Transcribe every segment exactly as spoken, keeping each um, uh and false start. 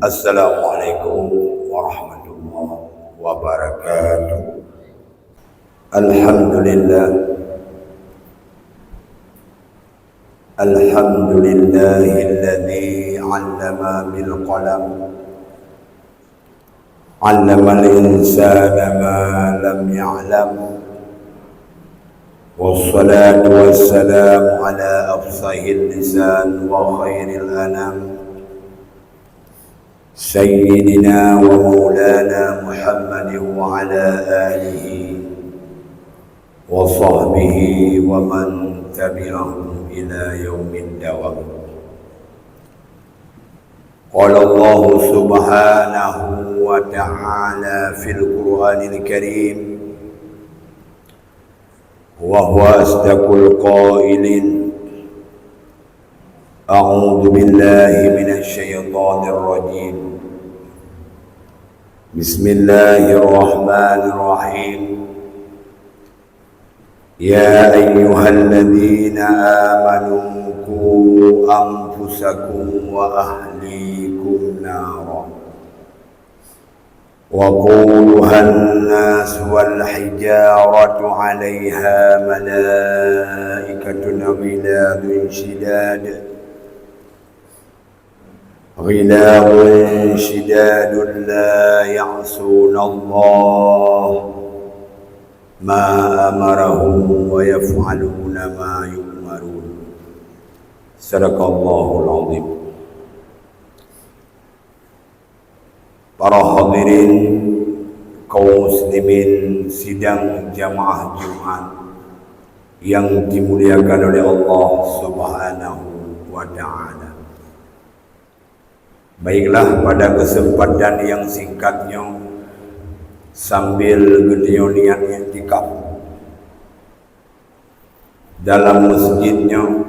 Assalamualaikum warahmatullahi wabarakatuh. Alhamdulillah. Alhamdulillahilladzi 'allama bil qalam. 'Allamal insana ma lam ya'lam. Wassalatu wassalamu ala afsahil lisan wa khairil anam. Sayyidina wa maulana Muhammadin wa ala alihi wa sahbihi wa man tabi'ahum ila yaumid dawam. Qala Allahu subhanahu wa ta'ala fil Qur'anil Karim, wa huwa asdaqul qailin. A'udzu billahi minasy syaithanir rajim. Bismillahirrahmanirrahim. Ya ayyuhalladzina amanu qu anfusakum wa ahlikum nara. Wa quduhan nas wal hijaratu 'alaiha malaikatun ghilazun syidad. Ghilazun syidadun la ya'sunallaha ma amarahum wa yaf'aluna ma yu'marun. Sadaqallahul azim. Para hadirin kaum muslimin sidang jamaah Jumat yang dimuliakan oleh Allah Subhanahu wa taala. Baiklah, pada kesempatan yang singkat nyoe, sambil geutanyoe niat iktikaf dalam masjid nyoe,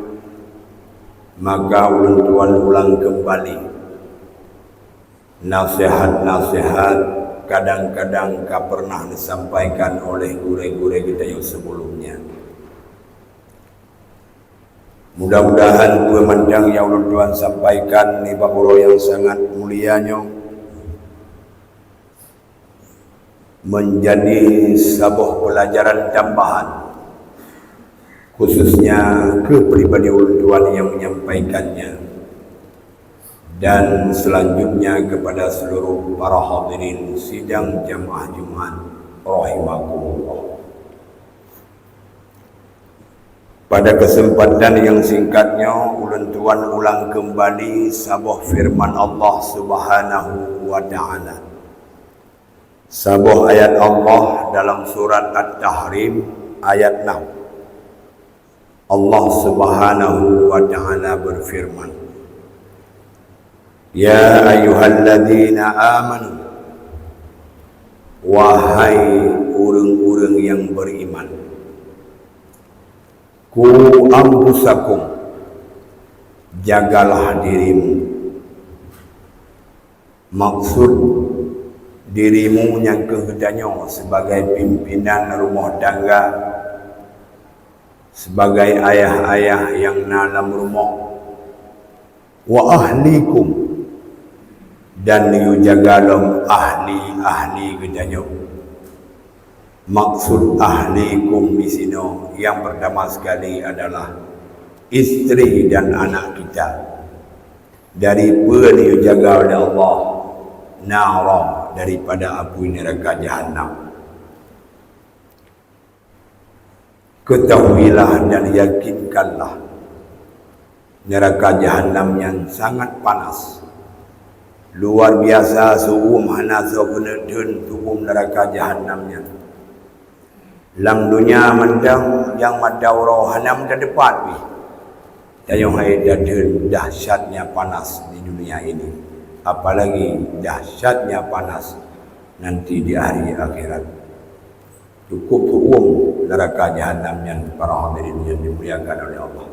maka ulôn tuan ulang kembali nasihat-nasihat kadang-kadang ka pernah disampaikan oleh gurée-gurée geutanyoe sebelumnya. Mudah-mudahan peue mantong nyang ulôn tuan sampaikan nibak uroe nyang sangat mulia nyoe menjadi saboh pelajaran tambahan, khususnya keu pribadi ulôn tuan nyang menyampaikannya, dan selanjutnya kepada seluruh para hadirin sidang jamaah Jumat rahimakumullah. Pada kesempatan yang singkat nyoe, ulôn tuan ulang kembali saboh firman Allah Subhanahu wa taala. Saboh ayat Allah dalam surat At-Tahrim ayat enam. Allah Subhanahu wa taala berfirman, "Ya ayyuhalladzina amanu, wahai ureuëng-ureuëng nyang beriman, qu anfusakum, jagalah dirimu." Maksud dirimu nyang keuh geutanyoe sebagai pimpinan rumoh tangga, sebagai ayah-ayah nyang na lam rumoh, wa ahlikum, dan yue jaga lom ahli-ahli geutanyoe. Maksud ahlikum di sinoe yang pertama sekali adalah istri dan anak kita. Dari peue yue jaga oleh Allah? Nara, daripada apui neraka Jahannam. Ketahuilah dan yakinkanlah, neraka Jahannam nyan sangat panas. Luar biasa, siuem hana soe keuneuk theun siuem neraka Jahannam nyan. Lam dunia mantong nyang mata uroe hana meutateupat pih, tanyoe hai tatheun dahsyatnya panas di dunia ini, apalagi dahsyatnya panas nanti di hari akhirat. Cukup siuem neraka Jahannam nyan, para hadirin yang dimuliakan oleh Allah.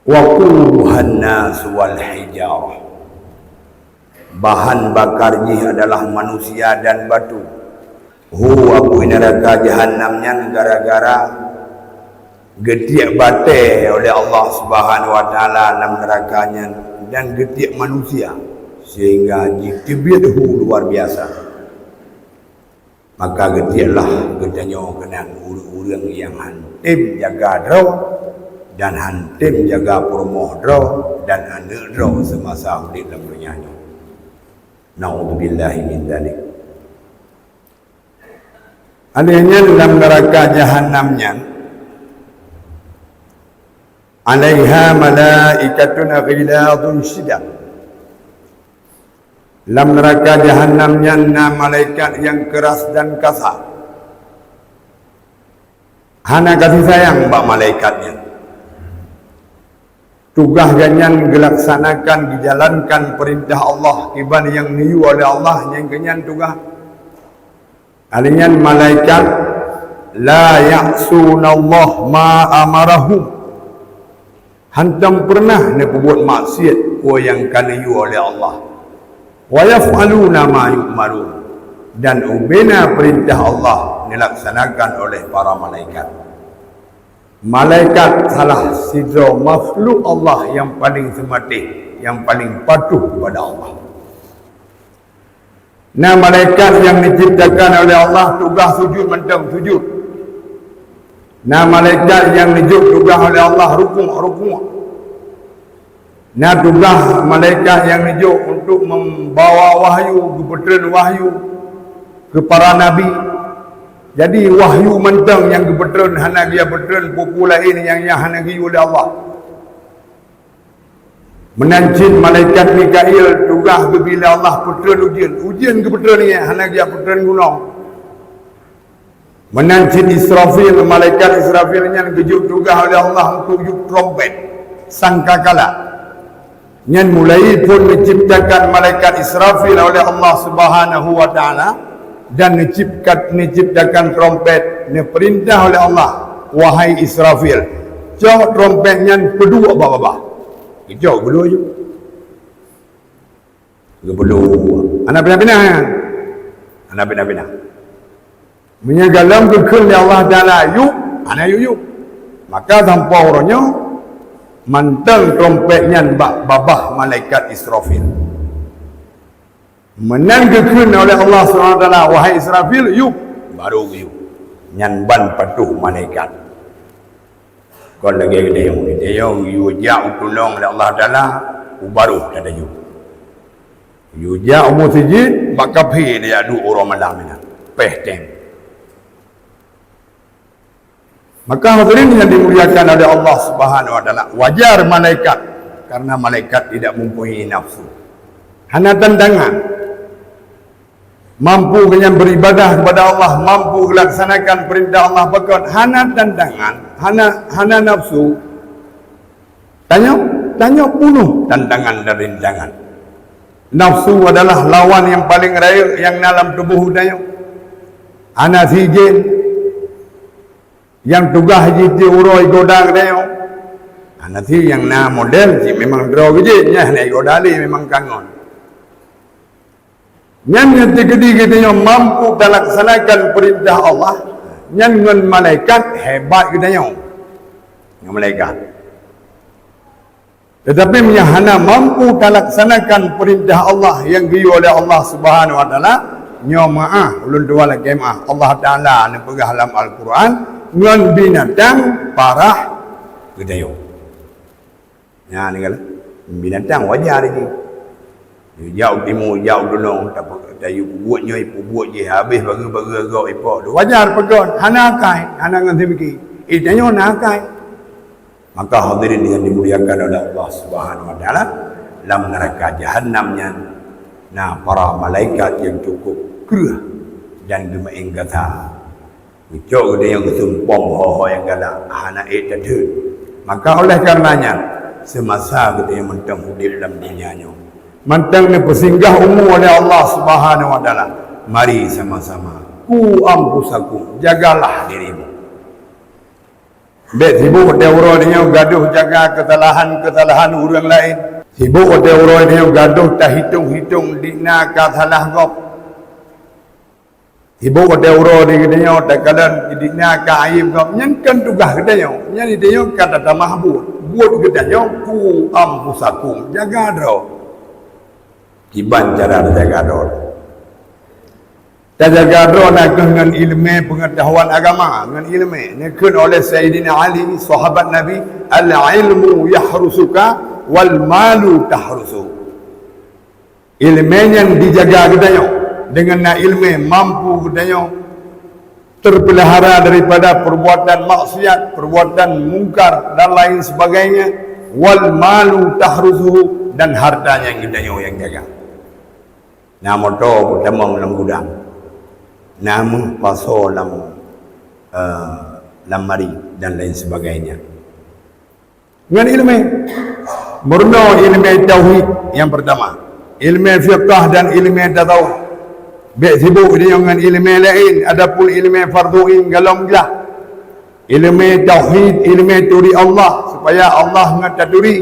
Wa quduhan nas wal hijarah. Bahan bakar jih adalah manusia dan batu. Hu, apui neraka Jahannam nyan gara-gara geutiek batée oleh Allah Subhanahu wa taala lam neraka nyan, dan geutiek manusia, sehingga jiteubiet hu luar biasa. Maka geutieklah geutanyoe keunan ureuëng-ureuëng nyang han tem jaga droe dan han tem jaga peurumoh droe dan aneuëk droe seumasa udeb lam donya nyoe. Naudzubillahi min dzalik. Alheuh nyan lam neuraka jahanam nyan, alaiha malaikatun ghilazun syidad. Lam neuraka jahanam nyan na malaikat nyang keuras dan kasa. Hana kasih sayang bak malaikat nyan. Tugaih geuhnyan geulaksanakan, geujalankan peurintah Allah kiban nyang neuyue oleh Allah nyang geuhnyan tugaih. Alheuh nyan malaikat, la ya'sunallaha ma amarahum. Hantom peureunah neupeubuet maksiat peue nyang ka neuyue oleh Allah. Wa yaf'aluna ma yu'marun. Dan ubena peurintah Allah neulaksanakan oleh para malaikat. Malaikat salah sidroe makhluk Allah nyang paleng seumatéh, nyang paleng patuh keupada Allah. Na malaikat nyang neuciptakan oleh Allah tugaih sujud mantong, sujud. Na malaikat nyang neujok tugaih oleh Allah rukuk, rukuk. Na tugaih malaikat nyang neujok untuk membawa wahyu, geupeutreun wahyu keu para nabi. Jadi wahyu mantong nyang geupeutreun, hana geupeutreun peue-peue laén nyang, nyang hana geuyue lé Allah. Meunan cit malaikat Mikail tugaih geubri lé Allah peutreun ujeuen. Ujeuen geupeutreun nyan, hana geuyue peutreun gunong. Meunan cit Israfil, malaikat Israfil nyan geujok tugaih oleh Allah untuk jok trompet sangkakala. Nyan mulai phon neuciptakan malaikat Israfil oleh Allah Subhanahu wa Taala dan neuciptakan, neuciptakan trompet, neupeurintah oleh Allah, "Wahai Israfil, cok trompet nyan peuduek bak babah." Geucok, geubloe ju. Geubloe. Hana pinah-pinah nyan. Hana pinah-pinah. Meunyoe galom geukheun lé Allah Taala yub, hana yub-yub. Maka sampoe uroe nyoe mantong trompet nyan bak babah malaikat Israfil. Meunan geukheun oleh Allah Subhanahu wa Taala, "Wahai Israfil, yub," baru geuyub. Nyan ban patuh malaikat. Kon lagée geutanyoe, geutanyoe yue jak u tulông lé Allah Taala, u barôh tataju. Yue jak u meuseujid, bak kaphé tajak duek uroe malam nyan. Péh tém. Maka hadirin yang dimuliakan oleh Allah Subhanahu wa Taala, wajar malaikat, karena malaikat tidak mempunyai nafsu. Hana tantangan. Mampu geuhnyan beribadah kepada Allah, mampu gelaksanakan perintah Allah, pakon hana tantangan, hana, hana nafsu. Tanyoe, tanyoe peunoh tantangan dan rintangan. Nafsu adalah lawan yang paling rayeuk yang na lam tuboh tanyoe. Hana si jén nyang tugaih jih tiep uroe igoda geutanyoe. Hana si nyang na model jih memang droe geujén, nyan hana igoda lé memang kangon. Nyan nyang teukeudi geutanyoe mampu talaksanakan peurintah Allah, nyan ngon malaikat hebat geutanyoe. Ngon malaikat. Tetapi meunyoe hana mampu talaksanakan peurintah Allah nyang geuyue oleh Allah Subhanahu wa Taala, nyoe meu'ah, ulôn tuan lakée meu'ah. Allah Taala neupeugah lam Al-Quran, ngon binatang parah geutanyoe. Nyan, binatang wajar jih. Jijak u timu, jijak u tulông, tapi tayue peubuet nyoe, peubuet jih, habéh bageue-bageue gob ipo. Wajar pakon, hana akai, hana ngon seumiké. Eh, tanyoe na akai. Maka hadirin yang dimuliakan oleh Allah Subhanahu wa Taala, lam neuraka jahanam nyan na para malaikat nyang cukup kreueh dan geumeu'en gata. Geucok geutanyoe geusumpom ho-ho nyang galak, hana ék tatheun. Maka oleh karenanya, seumasa geutanyoe mantong udeb lam dunia nyoe, mantong neupeusinggah umu oleh Allah Subhanahu wa Taala, mari sama-sama, "Qu anfusakum, jagalah dirimu." Bék sibok watée uroe tanyoe gadoh jaga keusalahan-keusalahan ureuëng laén. Sibok watée uroe tanyoe gadoh tahitong-hitong dikna ka salah gob. Sibok watée uroe di geutanyoe takalon dikna ka aib gob, nyan kon tugaih geutanyoe. Nyan geutanyoe ka tatamah buet. Buet geutanyoe, ku anfusakum, jaga droe. Kiban cara tajaga droe? Tajaga droe na kheueh ngon ileumé peungeutahuan agama, ngon ileumé. Neukheun oleh Saidina Ali, sahabat Nabi, "Al-ilmu yahrusuka wal malu tahrusu." Ileumé nyan dijaga geutanyoe. Deungon na ileumé mampu geutanyoe teupeulihara daripada perbuatan maksiat, perbuatan mungkar dan lain sebagainya. Wal malu tahrusuhu, dan harta nyan geutanyoe nyang jaga. Na moto peutamong lam gudang, na meuh pasoe lam, eh, lam mari dan lain sebagainya. Ngon ileumé. Meurunoe ileumé tauhid nyang peurtama. Ileumé fiqah dan ileumé tasawuf. Bék sibok deungon ileumé laén, adapun ileumé fardhu ain golom glah. Ileumé tauhid, ileumé turi Allah, supaya Allah ngon taturi.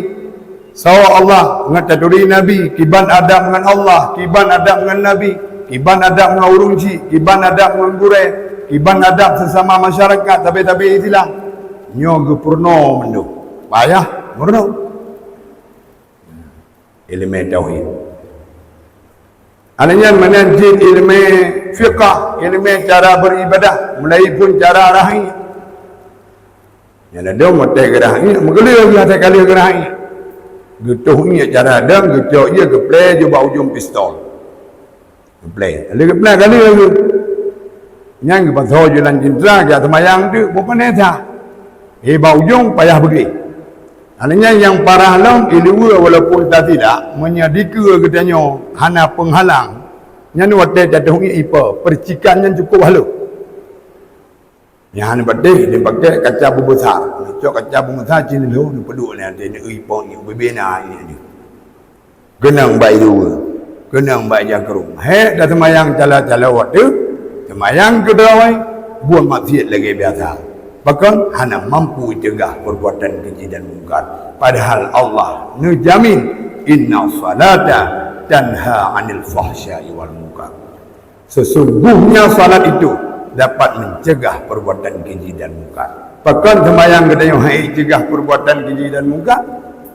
Soe Allah ngon taturi Nabi, kiban adab ngon Allah, kiban adab ngon Nabi, kiban adab ngon ureuëng chik, kiban adab ngon gurée, kiban adab sesama masyarakat, tabi-tabi Islam. Nyoe geupeurunoe mandum. Payah meurunoe. Ileumé tauhid. Aneuk nyan meunan cit ileumé fiqah, ileumé cara beuribadah, mulai phon cara rahi. Nyang ladom watée geurah iék, meugeuleueh geuh watée ka lheueh geurah iék. Geutoh iék cara dong, geucok ié geuplé jih bak ujong pistol. Geuplé. Lheueh geuplé ka lheueh geuh. Nyan geupasoe jih lam cintra, geujak seumayang teuk, buet pane that. He bak ujong payah beugéh. Aneuk nyan nyang parah lom, iluweue walaupun tasilak, meunyoe dikeue geutanyoe hana peunghalang, nyan watée tatoh iék ipo, peucikan nyan cukôp halôh. Nyang hana patéh, dipaké kaca beubeusa. Neucok kaca beubeusa cit lheueh, neupeuduek lé até, neueu ipo iék, ubé-bé na iék nyan. Keunong bak iluweue, keunong bak jakrong. Hék taseumayang cala-cala watée seumayang keudroe, buet maksiet lagée biasa. Pakon? Hana mampu icegah perbuatan keji dan mungkar. Padahal Allah neujamin, "Inna salata tanha 'anil fahsya'i wal munkar." Sesungguhnya salat itu dapat mencegah perbuatan keji dan mungkar. Pakon seumayang geutanyoe hana icegah perbuatan keji dan mungkar?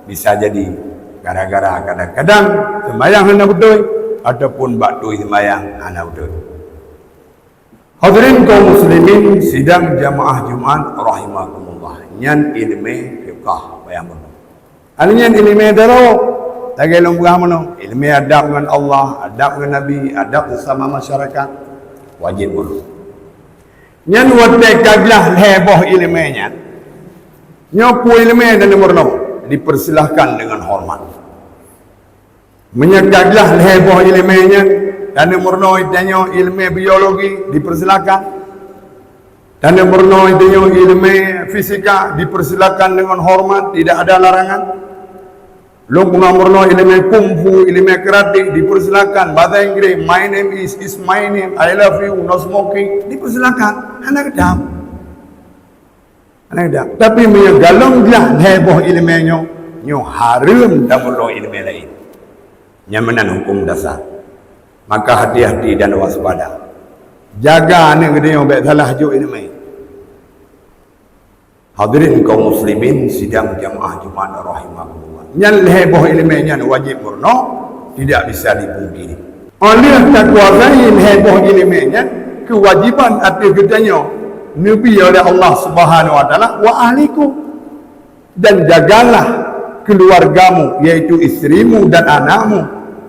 Bisa jadi gara-gara kadang-kadang seumayang hana beutôi ataupun bak tui seumayang hana beutôi. Hadirin kaum muslimin sidang jamaah Jumat rahimakumullah. Nyan ileumé fiqah payah meurunoe. Aneuk nyan ileumé daroe, lagée lôn peugah meunoe, ileumé adab ngon Allah, adab ngon Nabi, adab sesama masyarakat, wajéb meurunoe. Nyan watée ka glah lhée boh ileumé nyan, nyoe peue ileumé dan meurunoe, dipersilahkan dengan hormat. Meunyoe ka glah lhée boh ileumé nyan, dan meurunoe tanyoe ileumé biologi, dipersilahkan. Tanda meurunoe tanyoe ileumé fisika dipersilakan dengan hormat, tidak ada larangan. Lôn peugah meurunoe ileumé kungfu, ileumé karate dipersilakan. Bahasa Inggris, "My name is, is my name, I love you, no smoking," dipersilakan. Hana geudam. Hana geudam. Tapi meunyoe golom glah lhée boh ileumé nyoe, nyoe hareuem tameurunoe ileumé laén. Nyan meunan huköm dasar. Maka hati-hati dan waspada. Jaga aneuk geutanyoe bék salah jok ileumé. Hadirin kaum muslimin sidang jamaah Jumat rahimakumullah. Nyan lhée boh ileumé nyan wajéb meurunoe, tidak bisa dipungkiri. Óh lheueh takuasai lhée boh ileumé nyan, keuwajéban ateueh geutanyoe neubi oleh Allah Subhanahu wa Taala, "Wa ahlikum." Dan jagalah keuluwargamu, yaitu istrimu dan anakmu,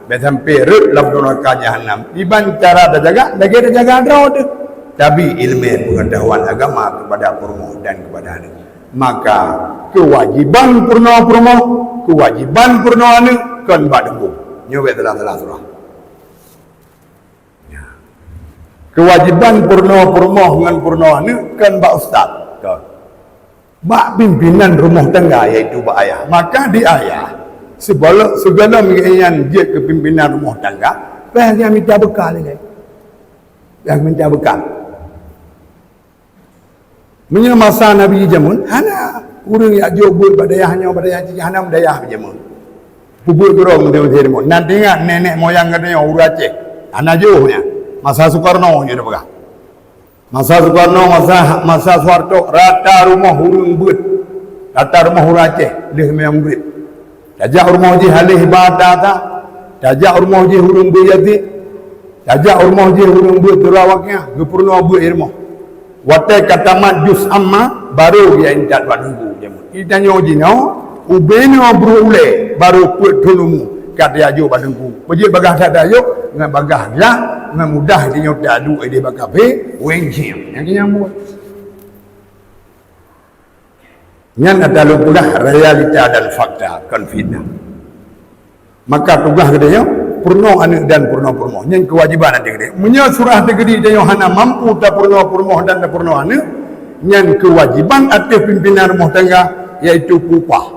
bék sampai rhot lam neuraka jahanam. Iban cara tajaga, lagée tajaga droe teuh. Tabi ileumé peungeutahuan agama keupada peurumoh dan keupada aneuk. Maka keuwajéban peurunoe peurumoh, keuwajéban peurunoe aneuk kon bak teungku. Nyoe bék salah-salah surah. Ya. Keuwajéban peurunoe peurumoh ngon peurunoe aneuk kon bak ustaz. Kon. Bak pimpinan rumoh tangga, yaitu bak ayah. Maka di ayah, sigohlom, sigohlom geuh nyan jeuet keu pimpinan rumoh tangga, bah geuh mita beukah ilée. Bah mita beukah. Meunyoe masa Nabi jameun, hana ureuëng jak jok beuet bak dayah nyoe, bak dayah jih, hana meudayah jameun. Peubuet keudroe meuteumé jameun. Nan teuingat nenek moyang geutanyoe ureuëng Aceh, hana jôh nyan. Masa Sukarno nyoe teupeugah. Masa Sukarno, masa, masa Soeharto, rata rumoh ureuëng beuet. Ata rumoh ureuëng Aceh lheueh meugrib. Tajak rumoh jih Aleh Bata ta, tajak rumoh jih ureuëng beuet Yazid, tajak rumoh jih ureuëng beuet Turawakiah, geupeurunoe beuet rumoh. Watée ka tamat juz amma, barô geuintat bak teungku jameun. Geutanyoe jinoe, ubé noe brôk ulée, barô peuet thon umu, ka tajok bak teungku. Peujeuet bagaih that tajok, ngon bagaih glak, ngon mudah tanyoe taduek ideh bak kafé, weng cit. Nyang keunyan buet. Nyan adalah peugah realita dan fakta, kon fitnah. Maka tugaih geutanyoe peurunoe aneuëk dan peurunoe peurumoh. Nyan keuwajéban ateueh geutanyoe. Meunyoe surah teugeudi tanyoe hana mampu tapeurunoe peurumoh dan tapeurunoe aneuëk, nyan keuwajéban ateueh pimpénan rumoh tangga, yaitu peupah.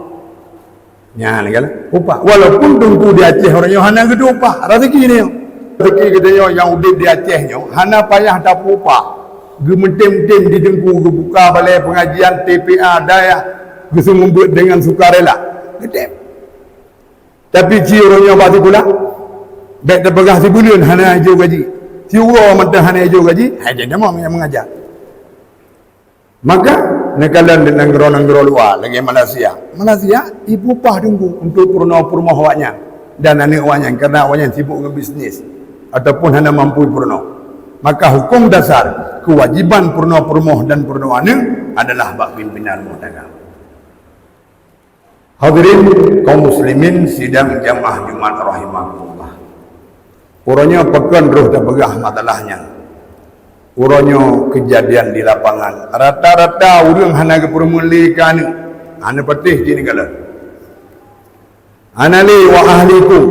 Nyan kan peupah. Walaupun teungku di Aceh ureuëng nyoe hana geutueng upah, rezeki nyoe. Rezeki geutanyoe nyang udeb di Aceh nyoe hana payah tapeupah. Geumeutem-tem di teungku geubuka balai pengajian T P A dayah, geuseumeubeuet deungon sukarela. Geutem. Tapi ci ureuëng nyoe bak sikula, bék tapeugah sibuleuen hana ijok gaji. Siuroe mantong hana ijok gaji, hai jadi tamong nyang mengajar. Maka neukalon di nanggroe-nanggroe luwa lagée Malaysia. Malaysia ipeupah teungku untuk peurunoe peurumoh awaknyan dan aneuëk awaknyan karena awaknyan sibuk ngon bisnis ataupun hana mampu peurunoe. Maka huköm dasar keuwajéban peurunoe peurumoh dan peurunoe aneuëk adalah bak pimpénan rumoh tangga. Hadirin kaum muslimin sidang jamaah Jumat rahimakumullah. Uroe nyoe pakon roh tapeugah masalah nyan. Uroe nyoe keujadian di lapangan. Rata-rata ureuëng hana geupeureumeun lé keu aneuëk. Hana patéh jih neukalon. Hana lé wa ahlikum.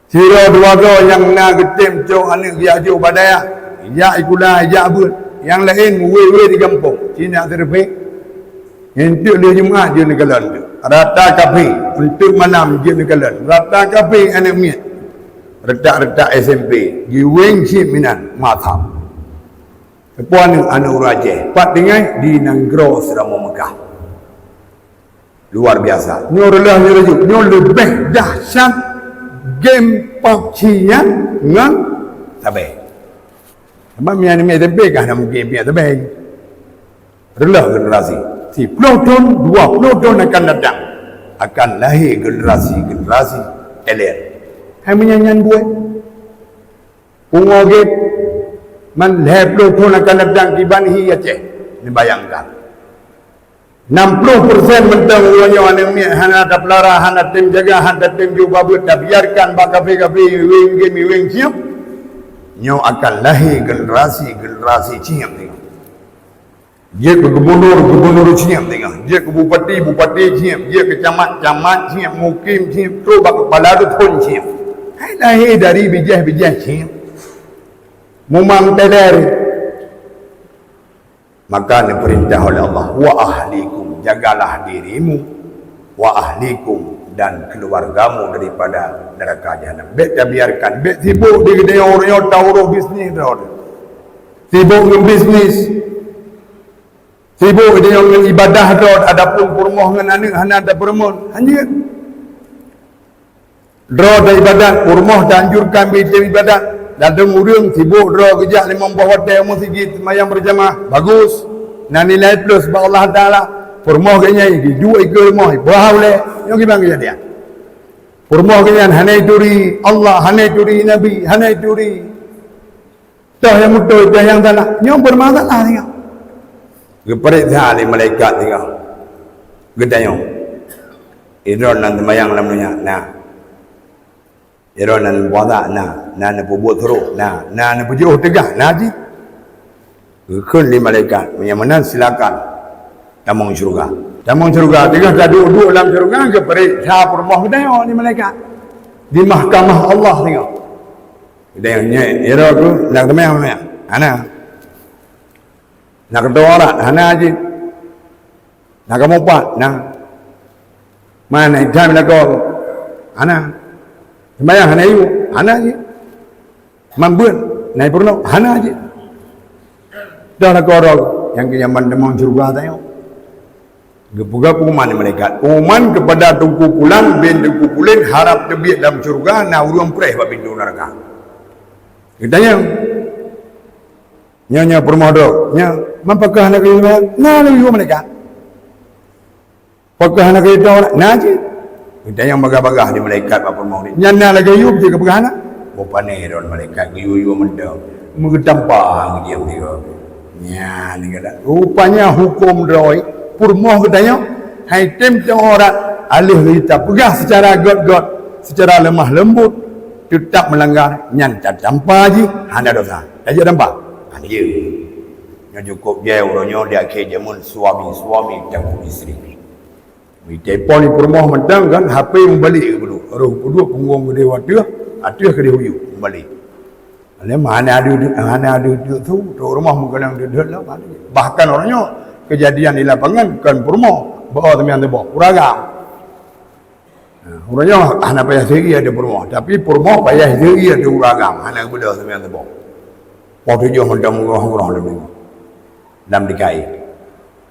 Sidroe dua droe nyang na geutem cok aneuëk geujak jok bak dayah, jak sikula, jak beuet. Nyang laén wé-wé di gampông, ci na seureupe. Nyan teuk lheueh Jumat jeuet neukalon teuk. Rata kafé, eunteuk malam jeuet neukalon. Rata kafé aneuëk miet. Retak-retak S M P, jiweng cit meunan, matam. Teupeu aneuëk, aneuëk ureuëng Aceh, pat tinggai di nanggroe Seuramoe Meukah. Luar biasa. Nyoe reuloh nyoe laju. Nyoe leubeh dahsyat game PUBG nyan ngon sabe. Sabab mian-mian S M P kah na mungkin mian sabe. Reuloh generasi. Siploh thon, dua ploh thon akan datang. Akan lahé generasi-generasi teler. Hai meunyan nyan buet. Pungo game. Man lhée ploh thon akan datang kiban hi Aceh. Neubayangkan. Nam ploh persen mantong uroe nyoe aneuëk miet hana tapeulara, hana tem jaga, hana tem jok bak beuet, tabiarkan bak kafé-kafé, iweng game, iweng cieb. Nyoe akan lahé generasi-generasi cieb nyoe. Jeuet keu gubunur, gubunur cieb teungoh. Jeuet keu bupati, bupati cieb. Jeuet keu camat, camat cieb. Mukim cieb. Trok bak keupala dusun cieb. Hai lahé dari bijéh-bijéh cieb. Mumang teler. Maka neupeurintah oleh Allah, "Wa ahlikum, jagalah dirimu, wa ahlikum, dan keluargamu daripada neraka jahanam." Bék tabiarkan, bék sibuk di geutanyoe uroe nyoe taurôh bisnis droe. Sibuk ngon bisnis. Sibuk geutanyoe ngon ibadah droe, adapun peurumoh ngon aneuëk hana tapeureumeun. Hanjeuet. Droe taibadat, peurumoh taanjurkan beuitem ibadat. Ladôm ureuëng sibuk droe geujak limong boh watée u meuseujid seumayang beurjamaah, bagus. Na nilai plus bak Allah Taala. Peurumoh geuh nyan jiduek ikeue rumoh, ipeugah ulée. Nyoe kiban keujadian. Peurumoh geuh nyan hana ituri Allah, hana ituri Nabi, hana ituri Toh nyang beutôi, toh nyang salah. Nyoe beureumasalah singoh. Geupareksa lé malaikat singoh. Geutanyoe, "Droeneuh na seumayang lam donya?" "Na." "Droeneuh na puasa?" "Na." "Na neupeubuet surok?" "Na." "Na neupeujiôh teuga?" "Na cit." Geukheun lé malaikat, "Meunyoe meunan, silakan tamong syeuruga." Tamong syeuruga, teungoh taduek-duek lam syeuruga, geupareksa peurumoh geutanyoe lé malaikat di mahkamah Allah singoh. Deh, nyoe, ira tu, nak teumé, teumé. Hana. Nak keudroe aurat, hana jih. Nak kamoe pat, na. Man, na idam lakoe, hana. Seumayang hana yue, hana jih. Man beuet, na peurunoe, hana jih. Dah lakoe droe, nyang keu nyan ban tamong syeuruga tanyoe. Geupeugah pengumuman malaikat, "Pengumuman kepada Teungku Pulan bin Teungku Pulen harap teubiet lam syeuruga, na ureuëng preh bak pintoe neuraka." Geutanyong, "Nyoe, nyoe peurumoh droe, nyoe, man pakon hana geuyue?" "Na lôn yue malaikat." Pakon hana keu ito na cit. Geutanyong bagah-bagah di malaikat bak peurumoh nyan. Nyan na lagèe yub cit geupeugah na. Boh pané droe malaikat geuyue-yue mantong. Meugeutampa ngon diam tiga. Nyan kata. Rupanya huköm droe peurumoh geutanyong. Hai tem teuorat aleuh geuta peugah secara gét-gét, secara lemah lembut, teutap meulanggar, nyan tatampa jih hana dosa. Tajak tampa. Hana jeuet. Nyoe cukôp jai uroe nyoe di akhé jameun suami-suami takut istri. Meutelepon di peurumoh mantong kan, H P meubalek keu peuduek. Roh peuduek punggong keudeh u ateueh, ateueh keudeh u yup meubalek. Lé hana adu, hana adu deuk su, trok rumoh meukeunong deudeuet lom. Bahkan uroe nyoe keujadian di lapangan kon peurumoh, bak teumanyong teuboh, ureueng agam. Nah, uroe nyoe hana payah seugi ateueh peurumoh, tapi peurumoh payah seugi ateueh ureueng agam, hana geubeudôh teumanyong teuboh. Poh tujoh mantong meugroh-groh lom lam D K I.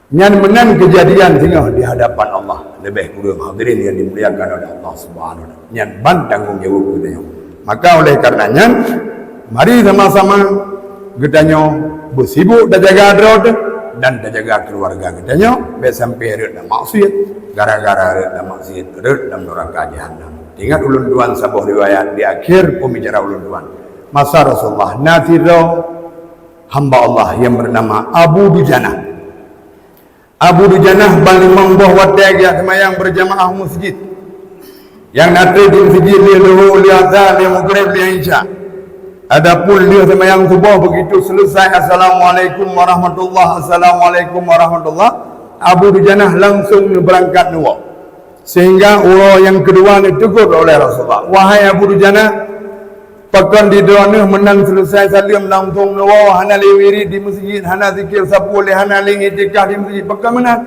Nyan meunan keujadian singoh di hadapan Allah. Leubeh kureueng hadirin nyang dimuliakan oleh Allah Subhanahu wa Taala. Nyan ban tanggong jaweueb geutanyoe. Maka oleh karena nyan, mari sama-sama geutanyoe beusibuk tajaga droe teuh dan tajaga keuluwarga geutanyoe, bèk sampoe rhot lam maksiat. Gara-gara rhot lam maksiat, rhot lam neuraka jahanam. Ingat ulôn tuan saboh riwayat di akhir pembicara ulôn tuan. Masa Rasulullah na sidroe hamba Allah nyang bernama Abu Dujanah. Abu Dujanah ban limong boh watèe geujak seumayang beurjamaah u meuseujid. Nyang na trép di meuseujid lheueh luhô, lheueh asar, lheueh maghrib, lheueh isya. Adapun lheueh seumayang suboh, begitu selesai, "Assalamualaikum warahmatullah, assalamualaikum warahmatullah," Abu Dujanah langsung neubeurangkat neuwoe. Sehingga uroe nyang keudua neutegur oleh Rasulullah, "Wahai Abu Dujanah, pakon di droeneuh meunan selesai saleuem langsung neuwoe, hana lé wirid di meuseujid, hana zikir sapeue lé, hana lé iktikaf di meuseujid, pakon meunan?"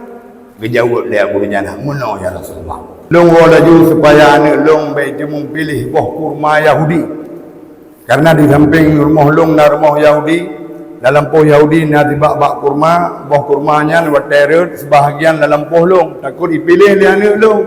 Geujaweueb lé Abu Dujanah, "Meunoe ya Rasulullah. Lôn woe laju supaya aneuk lôn bèk jimeupiléh boh kurma Yahudi." Karena di sampéng rumoh lôn na rumoh Yahudi, lam lampôh Yahudi na sibak bak kurma, boh kurma nyan watèe rhot seubahagian lam lampôh lôn, takot ipiléh lé aneuk lôn.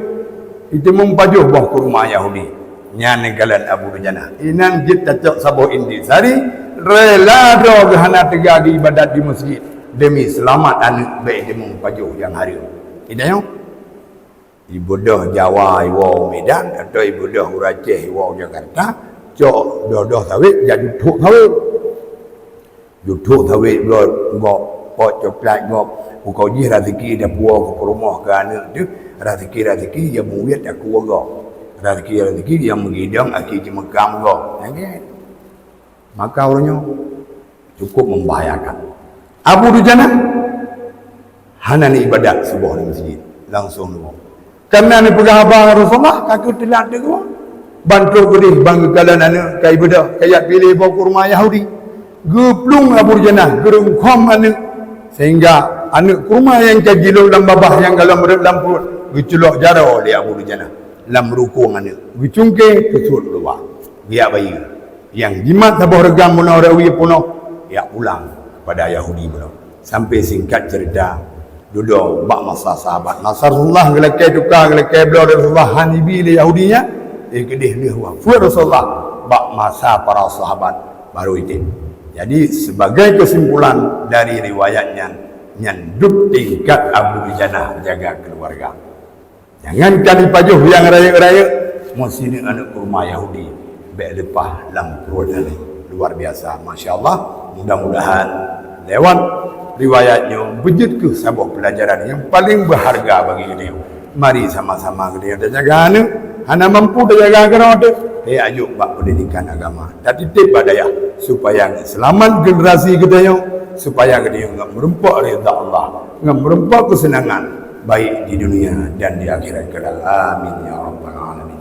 Iteumèe pajoh boh kurma Yahudi. Nyan neukalon Abu Dujanah. Inan jeuet tacok saboh intisari, rela droe geuh hana teuga geuibadat di meuseujid demi seulamat aneuk bèk iteumèe pajoh nyang hareuem. Iteumèe Ibeudôh Jawa iwoe u Medan, atawa ibeudôh ureueng Aceh iwoe u Jakarta, cok doh-doh sawét, jak juthok sawét. Juthok sawét gob, gob, pot coklat gob. Ukeue jih raseuki tapuwoe keu peurumoh keu aneuk teuh, raseuki-raseuki nyang meuwiet aku gob. Raseuki-raseuki nyang meugidong aki jimeukam gob. Nyan keuh. Maka uroe nyoe cukup membahayakan. Abu Dujanah hana neuibadat suboh di meuseujid, langsung neuwoe. Karena neupeugah haba ngon Rasulullah, ka keuh teulat teuh geuwoe. Ban trok keudeh ban geukalon aneuk ka ibeudôh, ka jak piléh boh kurma Yahudi. Geuplueng Abu Dujanah, geurungkhom aneuk, sehingga aneuk kurma nyang ka jilôn lam babah nyang golom rhot lam pruet geuculok jaroe lé Abu Dujanah lam rukong aneuk, geucungké keu suet luwa, geujak bayeue. Nyang jimat saboh reugam bunoe rawi peunoh, jak pulang kepada Yahudi bunoe. Sampai singkat cerita, dudoe bak masa sahabat. Masa Rasulullah geulakèe tuka, geulakèe bloe Rasulullah, han ibi lé Yahudi nyan, eh, keudeh lheueh wafeuet Rasulullah, bak masa para sahabat baru item. Jadi, sebagai kesimpulan dari riwayat nyan, nyan dub tingkat Abu Dujanah jaga keluarga. Jangankan ipajoh nyang rayeuk-rayeuk, meusineuk aneuk kurma Yahudi bèk leupah lam pruet aneuk. Luar biasa, masya Allah. Mudah-mudahan lewat riwayat nyoe beujeuet keuh saboh peulajaran nyang paleng beuharga bagi geutanyoe. Mari sama-sama geutanyoe tajaga aneuk, hana mampu tajaga keudroe teuh, tajak jok bak pendidikan agama. Tatitip bak dayah, supaya seulamat generasi geutanyoe, supaya geutanyoe ngon meureumpok ridha Allah, ngon meureumpok keuseunangan, baik di dunia dan di akhirat kelak. Amin ya rabbal alamin.